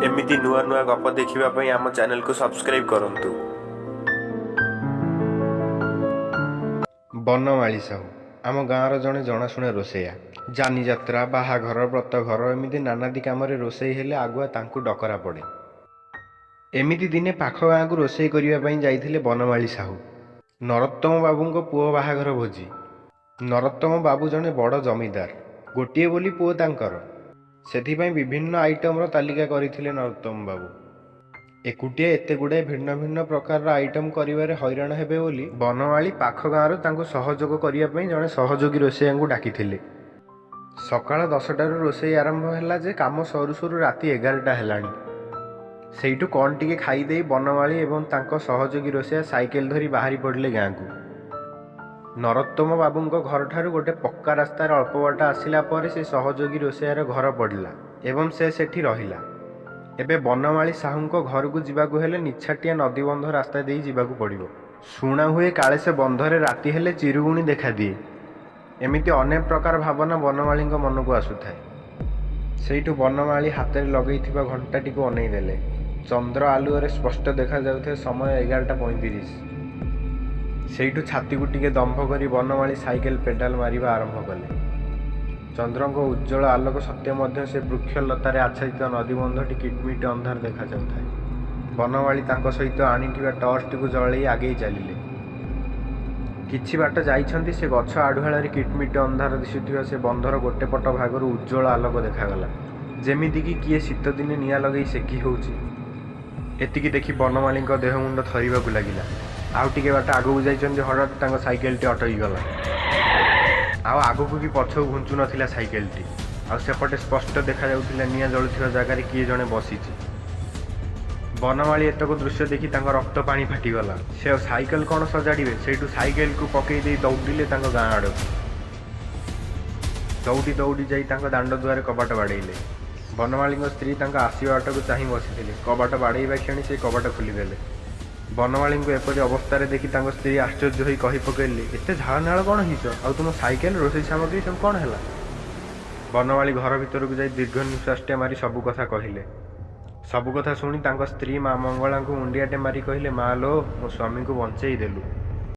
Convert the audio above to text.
ଏମିତି ନୂଆ ନୂଆ ଗପ ଦେଖିବା ପାଇଁ ଆମ ଚ୍ୟାନେଲକୁ ସବସ୍କ୍ରାଇବ୍ କରନ୍ତୁ। ବନମାଳୀ ସାହୁ ଆମ ଗାଁର ଜଣେ ଜଣାଶୁଣା ରୋଷେଇଆ। ଯାନିଯାତ୍ରା, ବାହାଘର, ବ୍ରତଘର ଏମିତି ନାନାଦି କାମରେ ରୋଷେଇ ହେଲେ ଆଗୁଆ ତାଙ୍କୁ ଡକରା ପଡ଼େ। ଏମିତି ଦିନେ ପାଖ ଗାଁକୁ ରୋଷେଇ କରିବା ପାଇଁ ଯାଇଥିଲେ ବନମାଳୀ ସାହୁ। ନରୋତ୍ତମ ବାବୁଙ୍କ ପୁଅ ବାହାଘର ଭୋଜି। ନରୋତ୍ତମ ବାବୁ ଜଣେ ବଡ଼ ଜମିଦାର। ଗୋଟିଏ ବୋଲି ପୁଅ ତାଙ୍କର। ସେଥିପାଇଁ ବିଭିନ୍ନ ଆଇଟମର ତାଲିକା କରିଥିଲେ ନରୋତ୍ତମ ବାବୁ। ଏକୁଟିଆ ଏତେ ଗୁଡ଼ାଏ ଭିନ୍ନ ଭିନ୍ନ ପ୍ରକାରର ଆଇଟମ୍ କରିବାରେ ହଇରାଣ ହେବେ ବୋଲି ବନମାଳୀ ପାଖ ଗାଁରୁ ତାଙ୍କୁ ସହଯୋଗ କରିବା ପାଇଁ ଜଣେ ସହଯୋଗୀ ରୋଷେଇଆଙ୍କୁ ଡାକିଥିଲେ। ସକାଳ 10ଟାରୁ ରୋଷେଇ ଆରମ୍ଭ ହେଲା ଯେ କାମ ସରୁ ସରୁ ରାତି 11ଟା ହେଲାଣି। ସେଇଠୁ କ'ଣ ଟିକେ ଖାଇଦେଇ ବନମାଳୀ ଏବଂ ତାଙ୍କ ସହଯୋଗୀ ରୋଷେଇଆ ସାଇକେଲ ଧରି ବାହାରି ପଡ଼ିଲେ ଗାଁକୁ। ନରୋତ୍ତମ ବାବୁଙ୍କ ଘରଠାରୁ ଗୋଟେ ପକ୍କା ରାସ୍ତାରେ ଅଳ୍ପ ବାଟ ଆସିଲା ପରେ ସେ ସହଯୋଗୀ ରୋଷେଇଆର ଘର ପଡ଼ିଲା ଏବଂ ସେ ସେଠି ରହିଲା। ଏବେ ବନମାଳୀ ସାହୁଙ୍କ ଘରକୁ ଯିବାକୁ ହେଲେ ନିଛାଟିଆ ନଦୀବନ୍ଧ ରାସ୍ତା ଦେଇ ଯିବାକୁ ପଡ଼ିବ। ଶୁଣା ହୁଏ କାଳେ ସେ ବନ୍ଧରେ ରାତି ହେଲେ ଚିରୁଗୁଣି ଦେଖାଦିଏ। ଏମିତି ଅନେକ ପ୍ରକାର ଭାବନା ବନମାଳୀଙ୍କ ମନକୁ ଆସୁଥାଏ। ସେଇଠୁ ବନମାଳୀ ହାତରେ ଲଗେଇଥିବା ଘଣ୍ଟାଟିକୁ ଅନେଇ ଦେଲେ। ଚନ୍ଦ୍ର ଆଲୁଅରେ ସ୍ପଷ୍ଟ ଦେଖାଯାଉଥାଏ ସମୟ 11:35। ସେଇଠୁ ଛାତିକୁ ଟିକେ ଦମ୍ଭ କରି ବନମାଳୀ ସାଇକେଲ ପେଡାଲ ମାରିବା ଆରମ୍ଭ କଲେ। ଚନ୍ଦ୍ରଙ୍କ ଉଜ୍ଜ୍ୱଳ ଆଲୋକ ସତ୍ତ୍ୱେ ମଧ୍ୟ ସେ ବୃକ୍ଷଲତାରେ ଆଚ୍ଛାଦିତ ନଦୀବନ୍ଧଟି କିଟମିଟ ଅନ୍ଧାର ଦେଖାଯାଉଥାଏ। ବନମାଳୀ ତାଙ୍କ ସହିତ ଆଣିଥିବା ଟର୍ଚ୍ଚଟିକୁ ଜଳେଇ ଆଗେଇ ଚାଲିଲେ। କିଛି ବାଟ ଯାଇଛନ୍ତି, ସେ ଗଛ ଆଢ଼ୁଆଳରେ କିଟମିଟ ଅନ୍ଧାର ଦିଶୁଥିବା ସେ ବନ୍ଧର ଗୋଟେ ପଟ ଭାଗରୁ ଉଜ୍ଜ୍ୱଳ ଆଲୋକ ଦେଖାଗଲା, ଯେମିତିକି କିଏ ଶୀତଦିନେ ନିଆଁ ଲଗେଇ ସେକି ହେଉଛି। ଏତିକି ଦେଖି ବନମାଳୀଙ୍କ ଦେହ ମୁଣ୍ଡ ଥରିବାକୁ ଲାଗିଲା। ଆଉ ଟିକେ ବାଟ ଆଗକୁ ଯାଇଛନ୍ତି, ହଠାତ୍ ତାଙ୍କ ସାଇକେଲଟି ଅଟକି ଗଲା। ଆଉ ଆଗକୁ କି ପଛକୁ ଘୁଞ୍ଚୁ ନଥିଲା ସାଇକେଲଟି। ଆଉ ସେପଟେ ସ୍ପଷ୍ଟ ଦେଖାଯାଉଥିଲା ନିଆଁ ଜଳୁଥିବା ଜାଗାରେ କିଏ ଜଣେ ବସିଛି। ବନମାଳୀ ଏତକ ଦୃଶ୍ୟ ଦେଖି ତାଙ୍କ ରକ୍ତ ପାଣି ଫାଟିଗଲା। ସେ ଆଉ ସାଇକେଲ କ'ଣ ସଜାଡ଼ିବେ, ସେଇଠୁ ସାଇକେଲକୁ ପକେଇ ଦେଇ ଦୌଡ଼ିଲେ ତାଙ୍କ ଗାଁ ଆଡ଼କୁ। ଦୌଡ଼ି ଦୌଡ଼ି ଯାଇ ତାଙ୍କ ଦାଣ୍ଡ ଦୁଆରେ କବାଟ ବାଡ଼େଇଲେ। ବନମାଳୀଙ୍କ ସ୍ତ୍ରୀ ତାଙ୍କ ଆସିବା ବାଟକୁ ଚାହିଁ ବସିଥିଲେ। କବାଟ ବାଡ଼େଇବା କ୍ଷଣି ସେ କବାଟ ଖୋଲିଦେଲେ। ବନମାଳୀଙ୍କୁ ଏପରି ଅବସ୍ଥାରେ ଦେଖି ତାଙ୍କ ସ୍ତ୍ରୀ ଆଶ୍ଚର୍ଯ୍ୟ ହୋଇ କହି ପକେଇଲେ, ଏତେ ଝାଳନାଳ କ'ଣ ହେଇଛ? ଆଉ ତୁମ ସାଇକେଲ, ରୋଷେଇ ସାମଗ୍ରୀ ସବୁ କ'ଣ ହେଲା? ବନମାଳୀ ଘର ଭିତରକୁ ଯାଇ ଦୀର୍ଘ ନିଶ୍ୱାସଟେ ମାରି ସବୁ କଥା କହିଲେ। ସବୁ କଥା ଶୁଣି ତାଙ୍କ ସ୍ତ୍ରୀ ମା ମଙ୍ଗଳାଙ୍କୁ ମୁଣ୍ଡିଆଟେ ମାରି କହିଲେ, ମା ଲୋ, ମୋ ସ୍ୱାମୀଙ୍କୁ ବଞ୍ଚେଇ ଦେଲୁ।